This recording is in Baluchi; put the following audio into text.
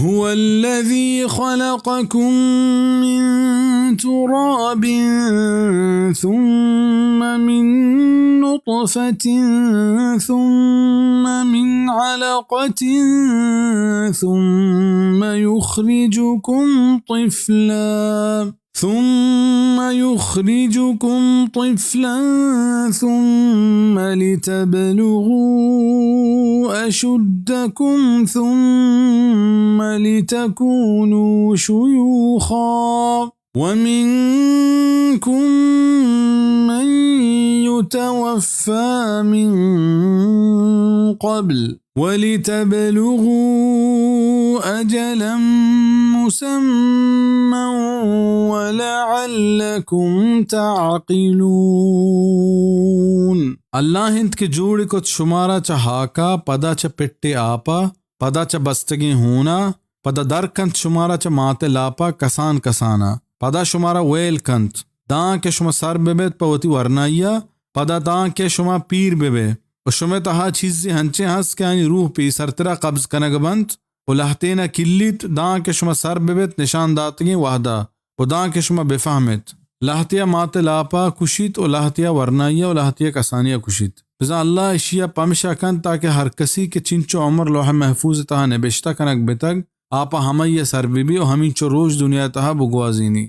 هو الذي خلقكم من تراب ثم من نطفة ثم من علقة ثم يخرجكم طفلا ثم يخرجكم طفلا ثم لتبلغوا أشدكم ثم لتكونوا شيوخا ومنكم من يتوفى من قبل ولتبلغوا أجلا مسمى ولعلكم تعقلون۔ اللہ انت کہ جوڑ کت شمارا چہ ہاکا، پدا چہ پٹے آپا، پدا چہ بستگیں ہونا، پدا در کنت شمارا چہ مات لاپا کسان کسانا، پدا شمارا ویل کنت، داں کہ شما سر ببیت پہ وتی ورنائیا، پدا داں کہ شما پیر ببے، و شمئے تہا چیزے ہنچیں ہست کہ آنی روح پیسرترا قبض کنگ بنت و لہتینا کلیت، داں کہ شما سر ببیت نشان داتگیں وہدا و داں کہ شما بفہمیت۔ لہتیا مات لاپا کشیت و لہتیا ورنائیا و لہتیا کسانیا کشیت۔ بزاں اللہ اشیا پمشا کنت تاکہ ہر کسی کہ چنچو عمر لوح محفوظ تہا نبشتہ کنگ بتگ، آپا ہمئیا سر ببی و ہمینچو روچ دنیا تہا بگوازینی۔